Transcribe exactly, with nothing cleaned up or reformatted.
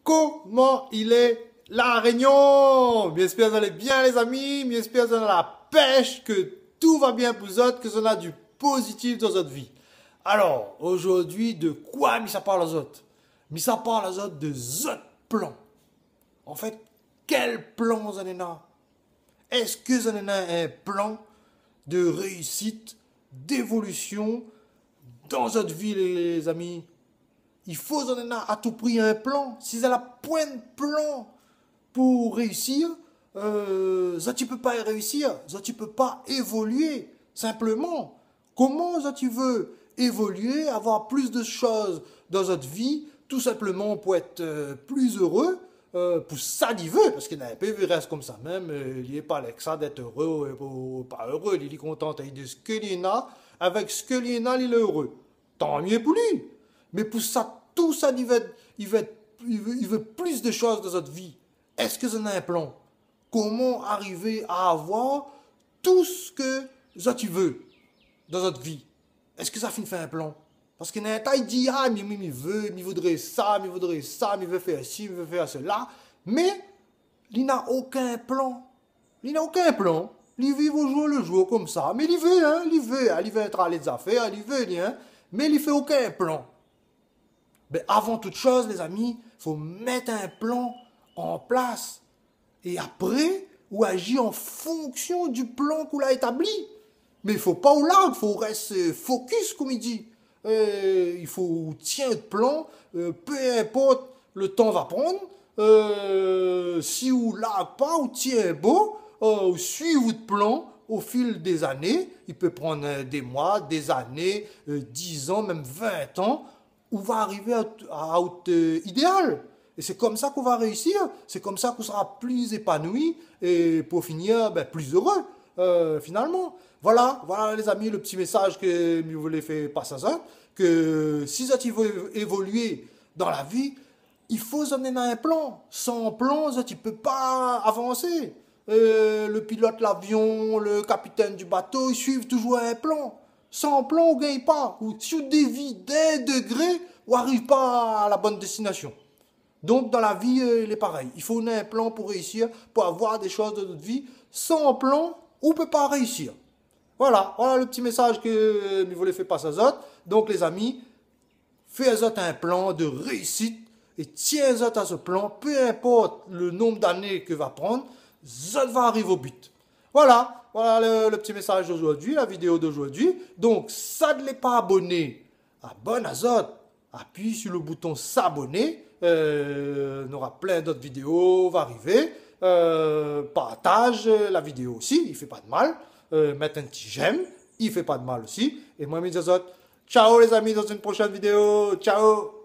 Koman i lé La Rényon ? Mi éspèr zot i sava bien, lézami. Mi éspèr zot néna la pèsh, ke tout va bien pou zot, ke zot néna du pozitif dan zot vi. Alor, ojourdui, de koi mi sa parl azot ? Mi sa parl azot de zot plan. An fèt, kèl plan zot néna ? Èske zot néna in plan de réisit, d'évolusion dan zot vi, lézami ? I fo zot néna a tou pri in plan. Si zot la poin plan pou réisir, euh, zot i pé pa réisir, zot i pé pa évolué, sinpleman. Koman zot i vé évolué, avoir plis de shoz dan zot vi, tou sinpleman pou èt, euh, pli éré, euh, pou sa li vé, parske néna inpé i rès konmsa mèm, euh, li lé pa lèk sa d'èt éré ou, ou pa éré, li, li kontant de sak li néna, avèk sak li néna, li lé éré. Tan myé pou li. Mé pou sa, tou sa, li vé, li vé, li vé, li vé plis de shoz dan zot vi. Èske zot néna in plan ? Koman arivé a avoir tou sak zot i vé dan zot vi ? Èske zot la fine fé in plan ? Parske néna in ta i di, ah, mi, mi, mi vé, mi voudré sa, mi voudré sa, mi vé fèr si, mi vé fèr sela. Mé li na okin plan. Li na okin plan. Li viv o jour le jour konmsa. Mé li vé, in, li vé, in, li vé in tralé zafèr, li vé, li, in. Mé li fé okin plan. Bin, avan tout shoz, lézami, fo mèt in plan an plas. É apré, ou aji an fonksion du plan k'ou la établi. Mé fo pa ou larg, fo ou rès, euh, fokis, konm i di. Euh, i fo ou tienbo out plan, euh, pé inport le tan va pran, euh, si ou larg pa, ou tienbo, euh, ou suiv out plan o fil dé zané, i pé pran, euh, dé moi, dé zané, euh, diz an, mèm vint an, ou va arivé a, a out, euh, idéal. É sé konmsa k'ou va réisir, sé konmsa k'ou sra pli épanoui é pou finir, bin, pli éré, euh, finalman. Voila, voila, lézami, le ti mésaz ke mi voulé fé pas azot, ke si zot i vé évolué dan la vi, i fo zot néna in plan. San plan, zot i pé pa avansé. Euh, le pilot lavion, le kapitèn du bato, i suiv toujour in plan. San plan, ou gingn pa. Ou, si ou dévi d'in dégré, ou ariv pa a la bone destinasion. Donk, dan la vi, euh, lé parèy. I fo néna in plan pou réisir, pou avoir dé shoz dan nout vi. San plan, ou pé pa réisir. Voila, voila le ti mésaz ke, euh, mi voulé fé pas azot. Donk, lézami, fé azot in plan de réisit é tienbo azot a se plan, pé inport le nonb d'ané ke va pran, zot va ariv o but. Voila, voila le, le ti mésaz d'ojourdui, la vidéo d'ojourdui. Donk, sak lé pa aboné, abone azot, apiy su le bouton s'abonner, euh, nora plin d'ot vidéo va arivé, euh, partaz la vidéo osi, i fé pa de mal, euh, mèt in ti j'aime, i fé pa de mal osi, é moin, mi di azot, ciao lézami, dan in proshèn vidéo, ciao.